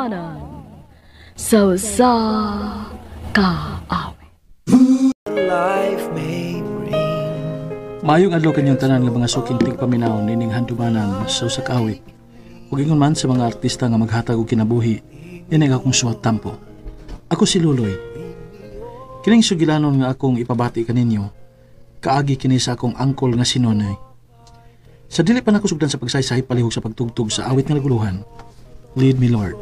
Handumanan sa usa ka awit. Life may bring. Maayong adlaw kanyang tanan nga mga suking tigpaminaw nining handumanan sa usa ka awit. Ug ingon man sa mga artista nga maghatag og kinabuhi, ini ang akong suwat tampo. Ako si Luloy. Kining sugilanon nga akong ipabati kaninyo, kaagi kini sa akong angkol nga si Nonoy. Sa dili pa nako sugdan sa pagsaysay palihog sa pagtugtog sa awit nga naguluhan, Lead Me Lord.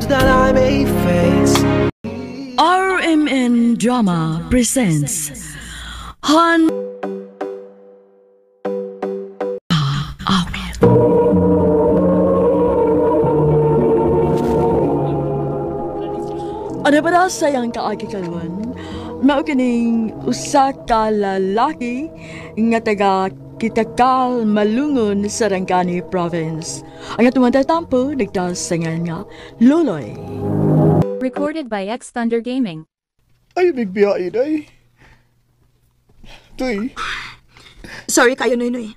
That I may face. RMN Drama presents Han Awit. Ano ba na sayang kaagi karon? Mao kining usa ka lalaki nga taga Kitakal, Malungon, Sarangani Province. Ang atong tatampo nagtasangan nga Loloy. Recorded by X Thunder Gaming. Ay, big biyahe, day. Tuy, Sorry kayo, Noy Noy.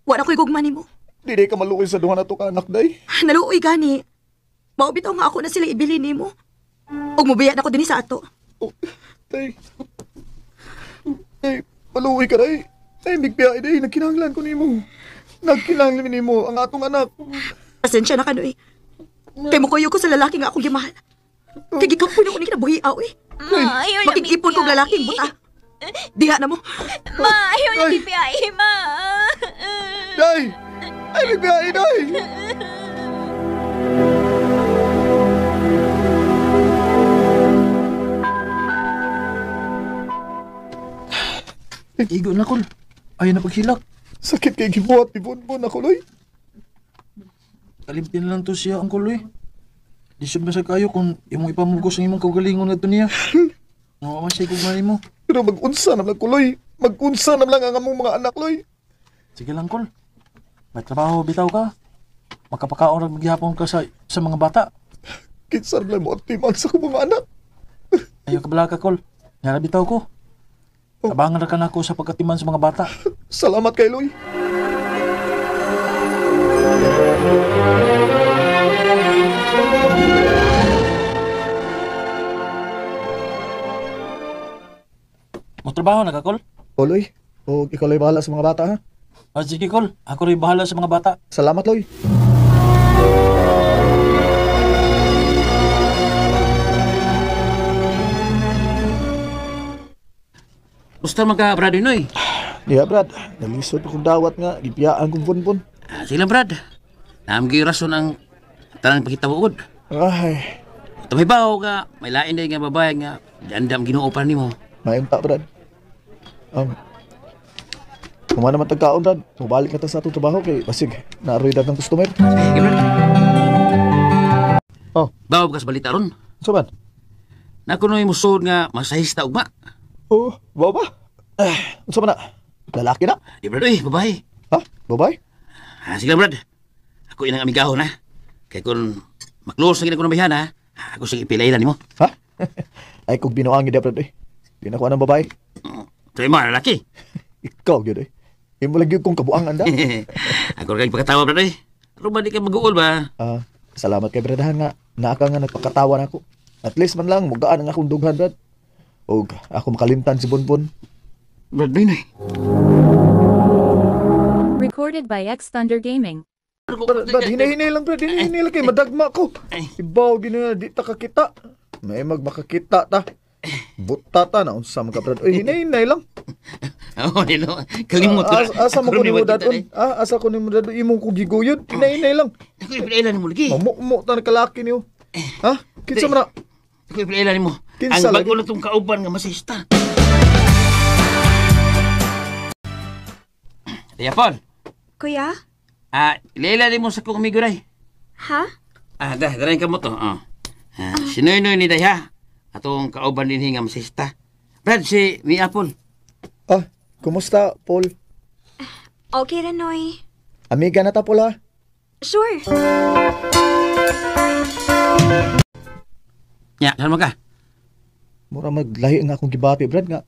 Wala ko'y gugma nimo. di day ka maluoy sa duha na to ka anak, day. Naluoy gani. Mao bitaw nga ako na sila ibili nimo. Ug mobiya na ko dinhi sa ato. Oh, day. Day, maluoy ka, day. Ay, big biyahe, day. Nagkinahanglan ko nimo. Nagkinahanglan nimo ang atong anak. Pasensya na ka, Noy. Kay mukuyo ko sa lalaki nga akong gimahal. Kay gikapoy na ko ni kinabuhi aw eh. Ma, ayaw na Makig-ipon kog lalaking buta. Diha na mo. Ma, ayaw na Ay. bibiyahe, ma. Day! Ay, big biyahe, day! Igo na kol. Ayaw na paghilak. Sakit kay gibuhat ni Bonbon ako, loy. Kalimti na lang to siya ang kuloy. Lisod man sa kayo kung imong ipamugos ang imong kaugalingon ngadto niya. Nga man siya gugma nimo. Pero mag-unsa na lang ko, loy. Mag-unsa na lang ang among mga anak, loy. Sige lang kol. May trabaho bitaw ka. Makapakaon ra maghihapon ka sa mga bata. Kinsa na lang mo atiman sa akong mga anak. Ayaw ka bala ka kol. Nga bitaw ko. Tabangan ra ka nako sa pagkatiman sa mga bata. Salamat kay Loy. Mo trabaho na ka kol? O, Loy. O, ikaw, Loy, bahala sa mga bata, ha? Ah, sige kol, ako rin bahala sa mga bata. Salamat, Loy. Gusto man ka, Brad Inoy. Diya, Brad. Nalisod akong dawat nga. Gipiyaan kong bonbon. Ah, sige lang, Brad. Naam gyud rason ang tanang pakitabuod. Ay, Tumibaw ka, may lain din nga babae nga andam Ginoo pa nimo. maayong ta, Brad. Kuma naman tagkaon, Brad. Mubalik na ta sa atong trabaho kay basig naaroy dagang customer. Sige, Brad. Oh. Bawo ka sa balita ron. Unsa man? Nakunoy musod nga masahista ugma. Oh, bawa ba? Unsa man na? Lalaki na? Di, Brad, uy, babae. Ha? Babae? Ah, sige lang, Brad. Ako inang amigahon, ha. Kay kung maklose na gid ako ng bayhan, ha. Ako sige ipilailan nimo. Ha? Ay, kung binuangin di, Brad, eh. Di na ko anang babae. Tuloy mo, lalaki. Ikaw, gyud, eh. Imo lang gyud kong kabuangan da. Ako rin pagkatawa, Brad, eh. Pero ba di ka mag-uol ba? Ah, salamat kay Bradahan nga. Naaka nga nagpakatawa na ako. At least man lang, mugaan ang akong dughan, Brad. Og ako makalimtan si Bonbon. Brad, Noy, Noy. Recorded by X Thunder Gaming. Brad, Brad, hinay-hinay lang, Brad. Hinay-hinay lang kay madagma ko. Ibaw, gina, di ta kakita. May magmakakita ta. Buta ta na, unsa man ka, Brad. Uy, hinay-hinay lang. Oo, nilo. Kalimot ko na. Asa mo Ako ko rin nimo makita, dadon? eh. Ah, asa ko nimo dadon? Imong ko giguyod. Hinay-hinay lang. Ako ipilailan nimo lagi. Mamumo ta na kalaki niyo. Ha? Kinsa man na? Ako ipilailan nimo. Kinsa Ang bago lagi? na tong kauban nga masista. Tiya, Paul. Kuya? Ah, ilailan nimo sa kong amigo day. Ha? Ah, dah, darayin ka mo to. Oh. Ah, si Noy Noy ni day ha. Atong kauban din nga masista. Brad, si Mi Apple. Ah, kumusta, Paul? Okay ra, Noy. Amiga na ta, Paul, ha? Sure. Ya, saan mo ka? Mura maglahi nga akong gibati, Brad, nga.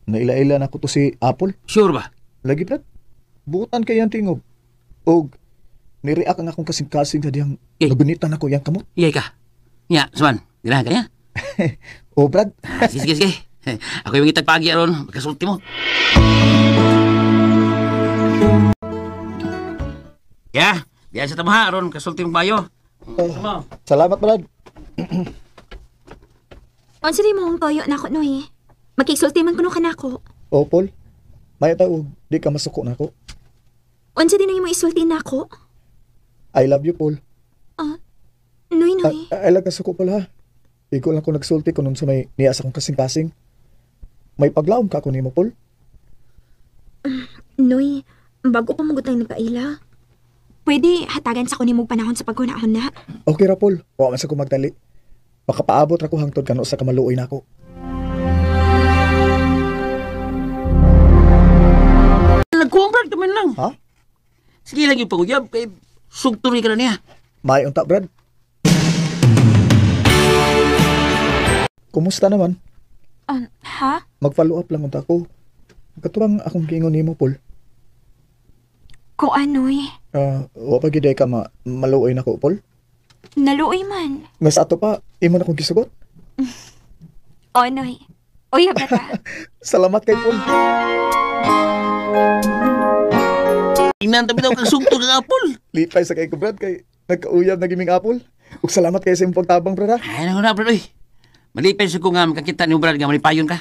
Naila-ila na ko to si Apple. Sure ba? Lagi, Brad. Butan kay ang tingog. Og, nireact ang akong kasing-kasing sa diyang Eh. nagunitan ako yang kamot. Iyay ka. Nya, Suman, ganahan ka niya? Oh, Brad. Sige, sige, sige. Ako yung itagpagi aron, magkasulti mo. Ya, diyan sa tamaha aron kasulti mo bayo. Oh, salamat, Brad. Unsa di mo ang toyo nako, Noy? Makigsulti man kuno ka nako. Oh, Paul. May tawag, di ka masuko nako. Unsa di na mo isulti nako? I love you, Paul. Noy, Noy. I love kasuko, Paul, ha? Igo lang ko nagsulti kung sa may niya sa akong kasing-kasing. May paglaom ka ako nimo, Paul. Noy, bago pa magutang nagkaila. Pwede hatagan sa kunin mong panahon sa paghuna-huna. Okay ra, Paul. Wa man sa ko magdali. Makapaabot ra ko hangtod kano sa kamaluoy nako. Nagkuwang, Brad, kaman lang. Ha? Sige lang yung paguyab, kay sugturi ka na niya. May unta, Brad. Kumusta naman? Ha? Mag-follow up lang unta ko. Katuwang akong giingon nimo, Paul. Ko anoy. Wa pa gid ka maluoy nako, Paul. Naluoy man. Mas ato pa, imo na akong gisugot. O, Noy. Uy, bata. Salamat kay Paul. Tingnan tabi daw kang sugtog ng apple. Lipay sa kay ko, Brad, kay nagkauyab na giming apple. Ug salamat kay sa imong pagtabang, Brad, ha. Ay, naku na, Brad, uy. Malipay sa ko nga makakita ni Brad nga malipayon ka.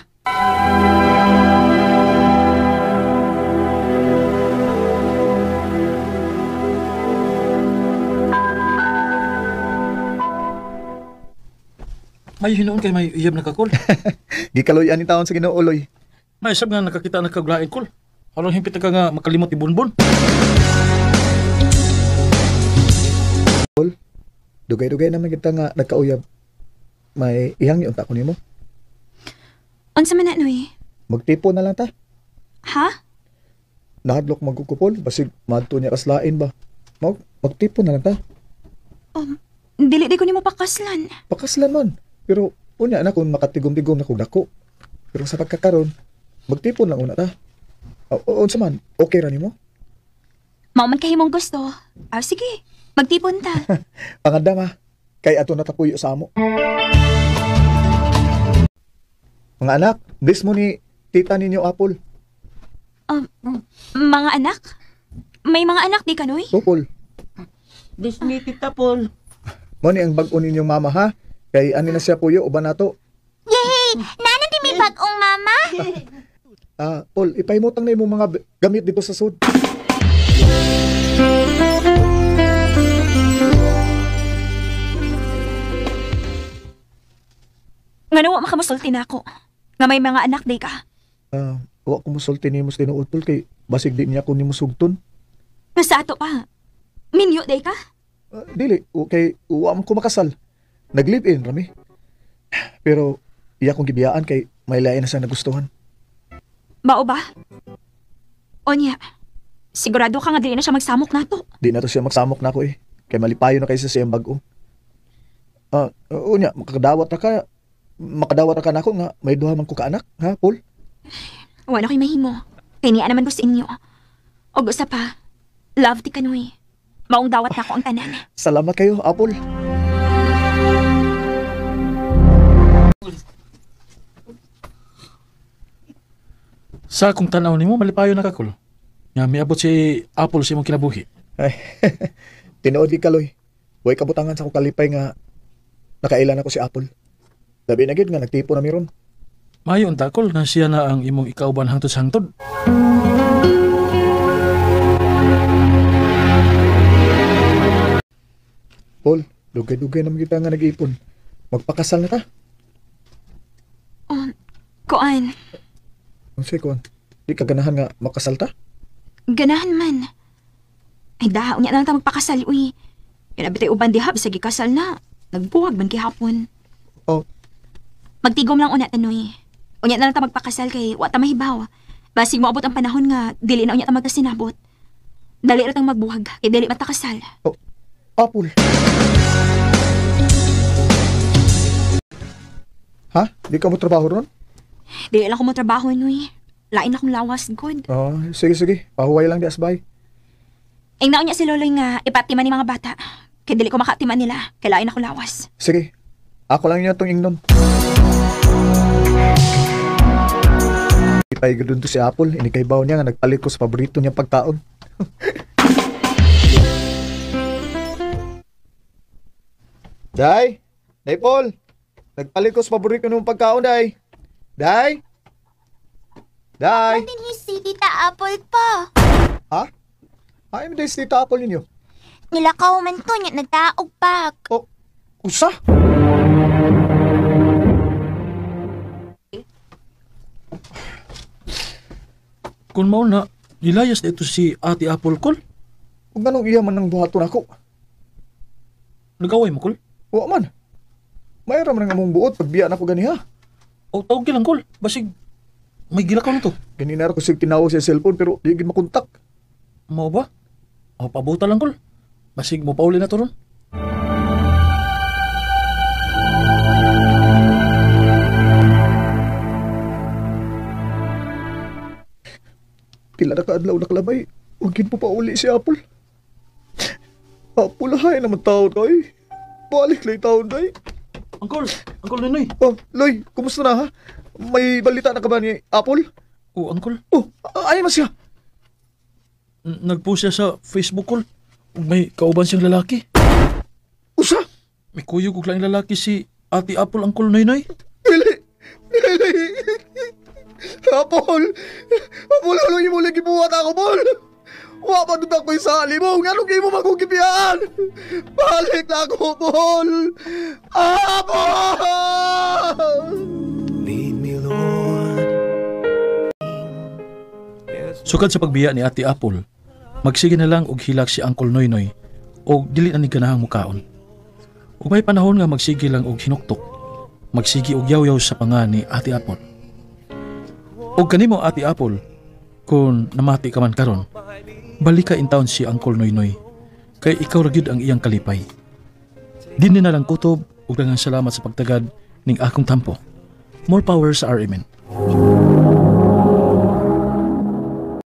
May hinuon kay may uyab na ka, Kol. Gikaloy ani taon sa Ginoo, Loy. May sab nga nakakita na kaglain, Kol. Aron himpit ka nga makalimot ibunbon. Paul, dugay-dugay naman kita nga nagkauyab. May ihang unta ko nimo. Unsa man na, Noy? Magtipo na lang ta. Ha? Nahadlok magkukupol, basig madto niya kaslain ba. Magtipo na lang ta. Dili di ko nimo pakaslan. Pakaslan man. Pero unya na kung makatigom-tigom na kog dako. Pero sa pagkakaron, magtipon lang una ta. Unsa man, okay ra nimo? Mao man kahimong gusto. Ah, sige. Magtipon ta. Pangandam ha, kay ato natapuyo sa amo. Mga anak, bless mo ni tita ninyo Apple. Mga anak? May mga anak di ka, Noy? Paul. Bless me, Tita Paul. Mo ni ang bag-o ninyong mama ha. Kay ani na siya puyo uban nato. Yay! Nana di may bag-ong mama? Paul, ipahimutang na imong mga gamit dito sa sud. Ngano wa makamusulti na ako. Nga may mga anak di ka. Wa ko musulti nimo sa tinuod, Paul, kay basig di niya ko nimo sugton. Nga sa ato pa. Minyo di ka? Dili, okay, wa man ko makasal. Nag-live-in rami. Pero iya kong gibiyaan kay may lain na siyang nagustuhan. Mao ba? Onya, sigurado ka nga dili na siya magsamok nato. Di na to siya magsamok na ako eh. Kay malipayo na kaysa siyang bag-o. Unya, makadawat ra ka. Makadawat ra ka nako nga may duha man ko ka anak, ha, Paul? Wala ko'y mahimo. Kay niya naman ko sa inyo. Og usa pa, love ti kanoy. Maong dawat na ako ang tanan. Salamat kayo, Apple. Sa akong tanaw nimo malipayo na ka, Kol. Nga miabot si Apple sa imong kinabuhi. Ay, tinuod gid kaloy. Way kabutangan sa akong kalipay nga nakailan ako si Apple. Labi na gid nga nagtipo na miron. Maayo unta, Kol, nga siya na ang imong ikauban hangtod sa hangtod. Paul, dugay-dugay naman kita nga nag-ipon. Magpakasal na ta. Kuan, Ang say, kuan. Di ka ganahan nga makasal ta? ganahan man. Ay daha, unya na lang ta magpakasal, uy. Grabe tayo uban diha, bisag ikasal na. Nagbuwag man gihapon. Oh. Magtigom lang una tanoy. Unya na lang ta magpakasal kay wa ta mahibaw. Basig moabot ang panahon nga dili na unya ta magkasinabot. Dali ra tang magbuwag kay dili man ta kasal. Oh, Apple. Ha? Di ka mo trabaho ron? Dili lang ko mo trabaho noy. Lain akong lawas god. Oh, sige sige. Pahuway lang di asbay. Ing naon niya si Loloy nga ipatiman ni mga bata. Kay dili ko makatiman nila. Kay lain akong lawas. Sige. Ako lang niya itong ingnon. Ipay gudun to si Apple, inikaybaw niya nga nagpalit ko sa paborito niyang pagkaon. Day! Day Paul! Nagpalit ko sa paborito niyang pagkaon, Day! Day! Day! Dinhi si Tita Apple pa. Ha? Ay, mo day si Tita Apple ninyo. Nilakaw man to niya nagtaog pak. Oh, usa? Kung mao na, nilayas na ito si Ate Apple, Kol. Kung anong iya man ang buhaton ako. Nag-away mo, Kol. Wa man. Mayroon man ang among buot pagbiya na ko ganiha. O tawag lang, Kol. Basig, may gilakaw na to. Ganina ra ko sig tinawag sa cellphone pero di gid makontak. Mao ba? O pabuta lang, Kol. Basig mo pauli na to ron. Pila na kaadlaw na kalabay. Huwag gid mo pauli si Apple. Apple, hay naman taon kay. Balik lang taon day. Angkol! Angkol Noynoy! Oh, Loy, kumusta na ha? May balita na ka ba ni Apple? O, Angkol. Oh, ay man siya. Nagpost siya sa Facebook, Kol. Ug may kauban siyang lalaki. Usa? May kuyog og laing lalaki si Ate Apple, Angkol Noynoy. Dili! Dili! Apple! Apple, ano yung muli gibuhat ako, Paul? Wa pa doon ako sa mo. Nganong imo magugibiyaan? Balik na ako, Paul! Apple! Lead me, Lord. Sukad sa pagbiya ni Ate Apple, magsige na lang og hilak si Uncle Noynoy og dili na ni ganahang mukaon. Ug may panahon nga magsige lang og hinuktok, magsige og yaw-yaw sa panga ni Ate Apple. Og kanimo Ate Apple, kung namati ka man karon, balik ka in town si Uncle Noynoy, kay ikaw ra gyud ang iyang kalipay. Dinhi na lang kutob ug daghang salamat sa pagtagad ning akong tampo. More power sa RMN.